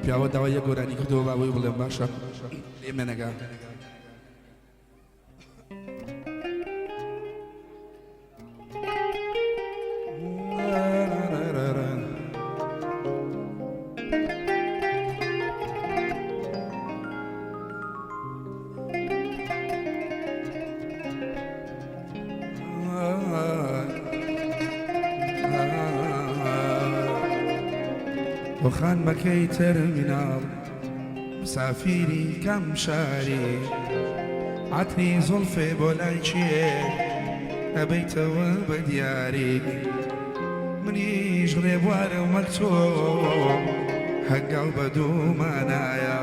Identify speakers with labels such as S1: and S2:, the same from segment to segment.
S1: پیاوە داوای یەک گۆرانی کردەوە با بۆی بڵێم باشە لێم نەنەگا. تۆ خانمەکەی تەرمیناڵ مسافیری کام شاری عەتری زوڵفێ بۆ لای کێ ئەبەیتەوە بە دیاری منیش ڕێبوارم وەک تۆ هەنگاو بە دوومانایە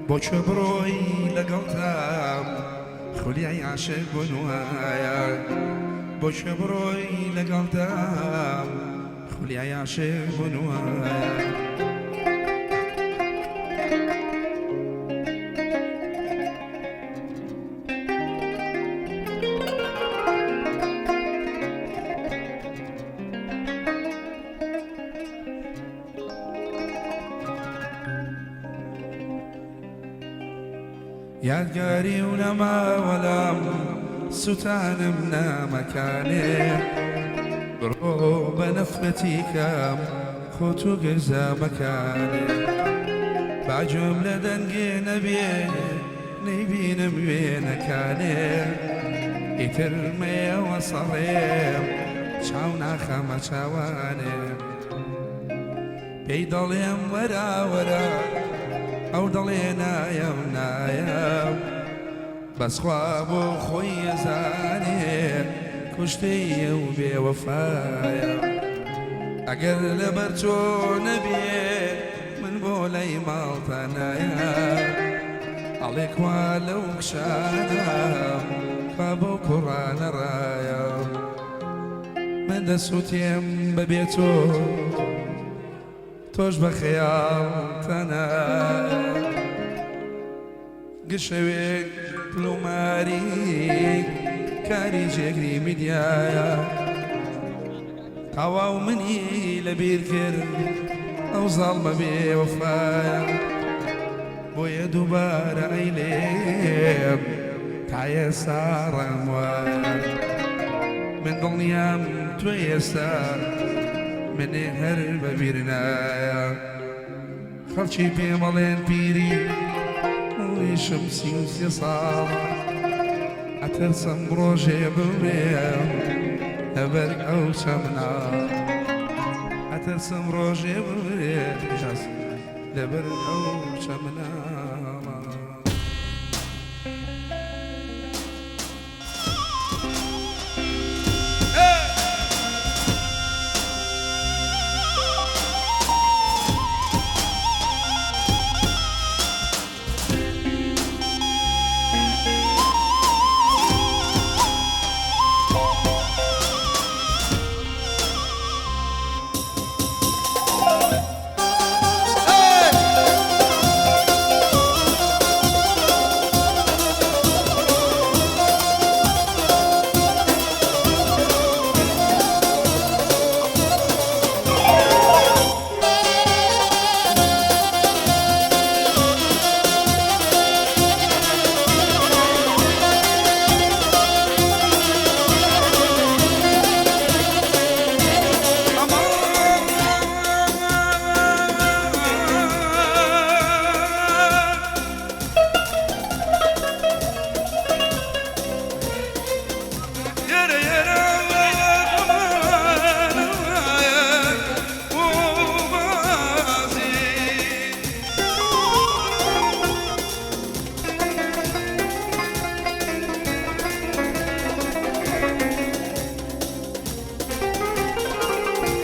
S1: بۆ کوێ بڕۆی لەگەڵتام خولیای عاشق بوون وایە بۆ کوێ بڕۆی لەگەڵتام خولیای عاشق بوون وایە. یادگاری و نەما وەلام سوتانم نامەکانێ بڕۆ بە نەفرەتی کەم خۆت و گرزە مەکانێ با گوێم لە دەنگێ نەبێ نەیبینم وێنەکانێ ئیتر مەیەوە سەڕێم چاو ناخەمە چاوانێ پێی دەڵێم وەرە وەرە ئەو دەڵێ نایەم نایەم بەس خوا بۆ خۆی ئەزانێ کوشتەی ئەو بێوەفایە ئەگەر لەبەر تۆ نەبێ من بۆ لای ماڵتان نایەم ئەڵێ کوا لەو کچانە کوا بەو کوڕانە ڕایەم من دەسوتێم بەبێ تۆ تۆش بە خەیاڵ تەنە گشەوێک پلوماری کاری جێگری میدیایە تەواو منی لەبیر کرد ئەو زاڵمە بێ وەفایە بۆیە دووبارە ئەیلێم تا ئێستا ڕام وایە من دڵنیام تۆ ئێستا منێ هەر بەبیر نایە خەڵکی پێمەڵێن پیری ویشم 33 ساڵ ئەترسم ڕۆژێ بمرێم لەبەر ئەو چەمنا ئەترسم ڕۆژێ بمرێم لەبەر ئەو چەمناڵە.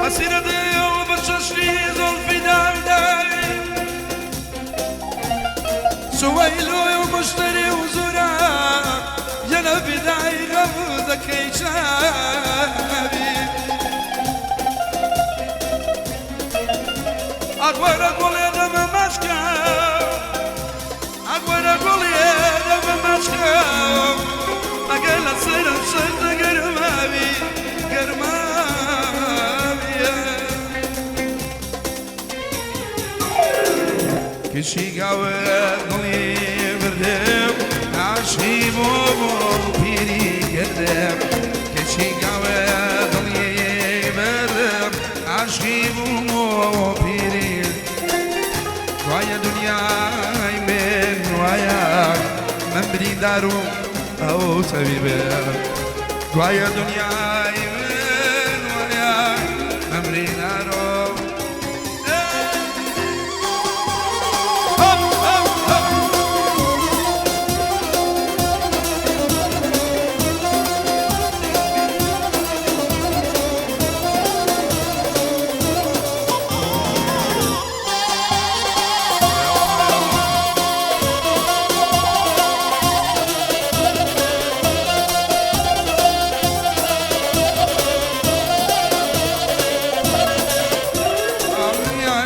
S1: ئەسیرە دڵ بە چەشنی زوڵفی داودای سوەیلۆی و مشتری و زورا یەنە فیدای غەم دەکەی چاوی ئەخوەرە گوڵێ دەمە مەشکە ئەخوەرە گوڵێ دەمە مەشکە ئەگەر لە سەرم شەردە گەرماوی گەرماویە. کچی گاوە دڵی بردم، عاشقی بووم و پیری کردم. کچی گاوە دڵی بردم، عاشقی بووم و پیری. وایە دنیای من وایە، من بریندار و ئەو تەبیبێ. وایە دنیای من وایە، من بریندار و هەپ هەپ هەپ.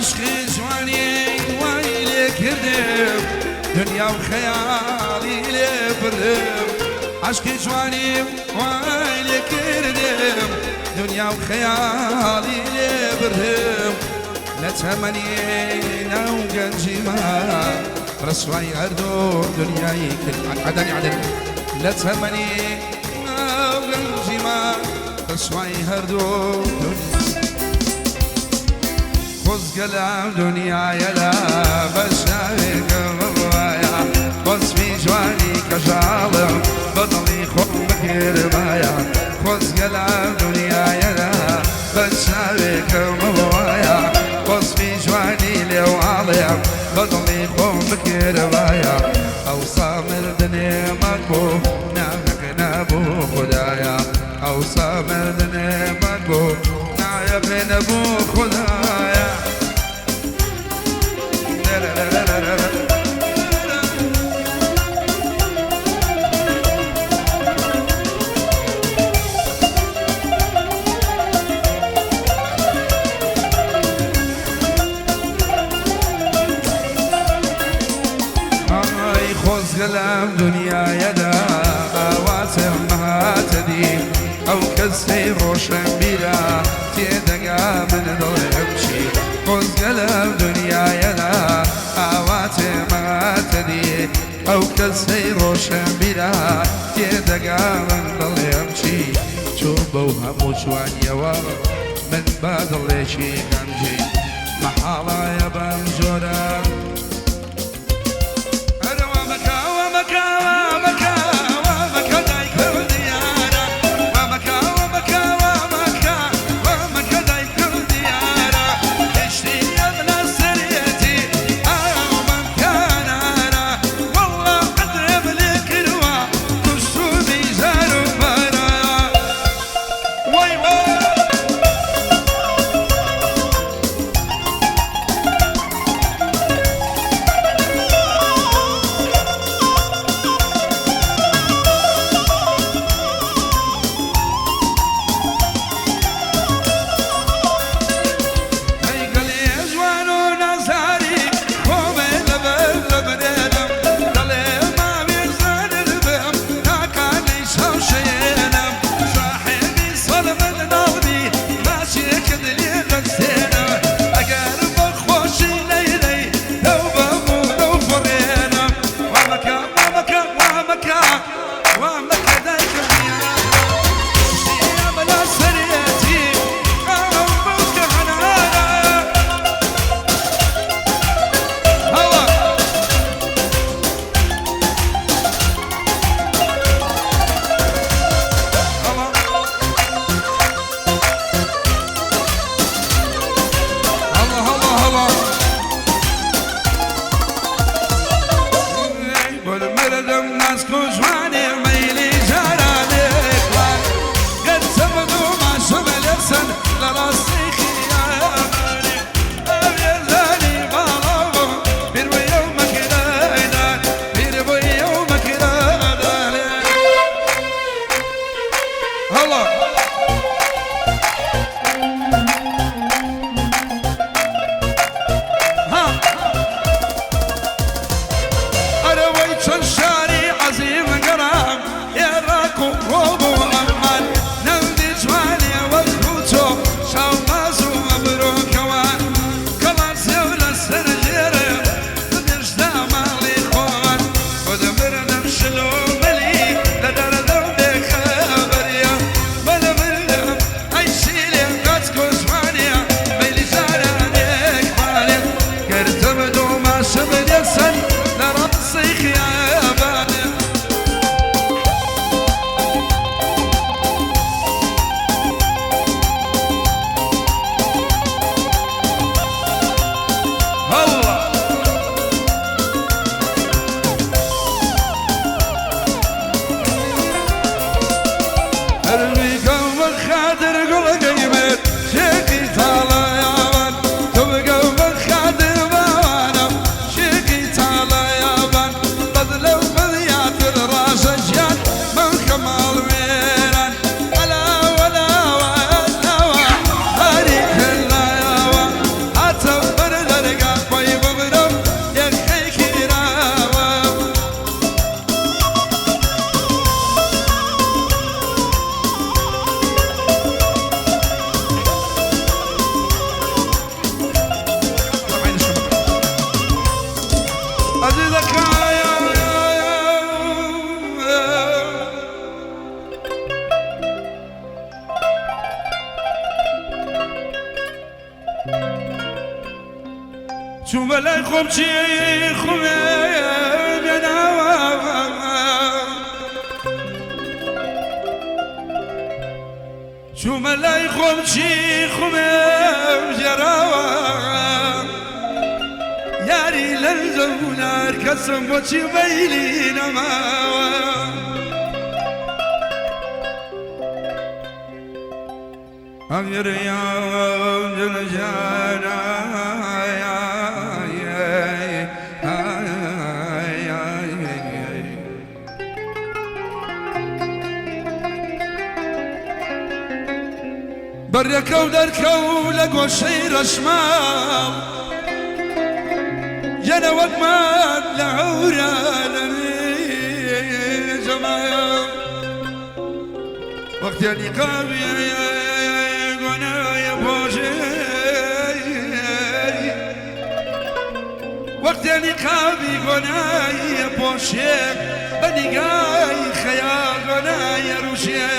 S1: عشقی جوانی وای لێ کردم، دنیا و خەیاڵی لێ بردم. عشقی جوانی وای لێ کردم، دنیا و خەیاڵی لێ بردم. لە تەمەنی ناو گەنجیما ڕسوای هەردوو دنیای کرد. عدنی عدنی لە تەمەنی ناو گەنجیما ڕسوای هەردوو دنیا. خۆزگە لەم دنیایەدا بە چاوێکم بڕوایە، وەسفی جوانی کەژاڵم بە دڵی خۆم بکردمایە. خۆزگە لەم دنیایەدا بە چاوێکم بڕوایە، وەسفی جوانی لێواڵێم بە دڵی خۆم بکردمایە. ئەوسا مردنێمان بوو نایەق نەبوو خودایە، ئەوسا مردنێمان بوو نایەق نەبوو خودایە. ئای خۆزگە لەم دنیایەدا ئاواتم هاتە دی، ئەو کەسەی ڕۆشنبیرە تێدەگا من دڵێم چی. خۆزگە لەم دنیایەدا ئاواتم هاتە دی، ئەو کەسەی ڕۆشنبیرە تێدەگا من دڵێم چی. چۆن بەو هەموو جوانیەوە من بە دڵێکی غەمگین، مەحاڵایە بەم جۆرە. مردم ناسک و جوانی مەیلی جارە. چوومە لای خۆم چی خوێ بێناوە چوومە لای خۆم چی خوێم ژێراوە یاری لەنجە و نار کەسم بۆچی مەیلی نەماوە ئەگەر بەرەکە و دەرکەو لە گۆشەی ڕەشماڵ یەنە وەکمان لە هەورە لە جەماڵ وەختیان نیقابی گۆنایە پۆشێ وەختێ نیقابی گۆنایە پۆشێ بە نیگای خەیاڵ گۆنایە ڕوشێ.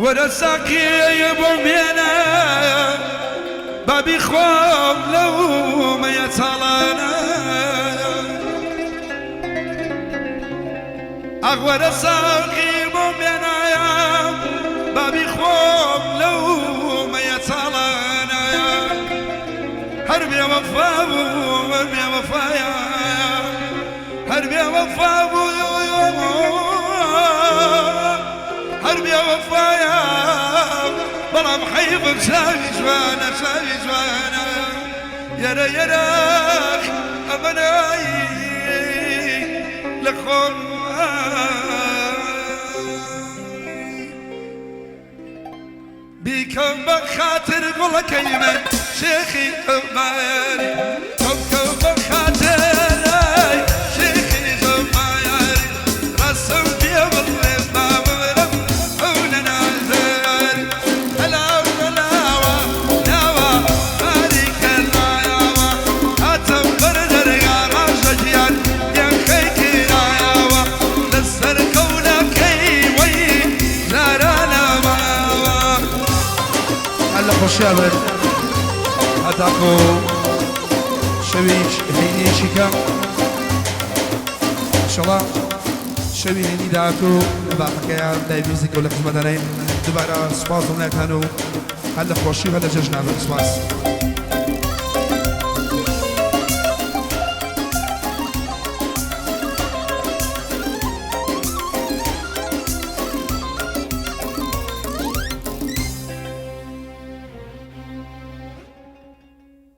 S1: وەرە ساقیە بۆم بێنە با بیخۆم لەو مەیە چاڵانە. ئاخ وەرە ساقی بۆم بێنە با بیخۆم لەو مەیە چاڵانە. هەر بێوەفا بوو هەر بێوەفایە هەر بێوەفا بوو هەر بێوەفایە بەڵام حەیفم چاوی جوانە چاوی جوانە یەرە یەرە ئەمە نای لە خۆم بیکەم بە خاتر گوڵەکەی من شێخی ئەماری کەم کەم بە خاتر شێخی جەماری ڕەسم پێ بڵێ با بمرم ئەو لە نازاری هەلاو هەلاوە ناوە باریکە لایەوە هاتم بەر دەرگا ڕاژەگیان یەخەی کرایەوە لەسەر قەولەکەی وەی جارانە ماوە.
S2: هەر لە خۆشیا بن هەتاکۆ شەوی هەینیەکی کەم ئینشەڵا شەوی هەینی داهاتوو لە باخەکەیان لای میوزیکەوە لە خزمەتانین. دووبارە سوپاس دڵنیاتان و هەر لە خۆشی و هەر لە جەژنا بن. سوپاس.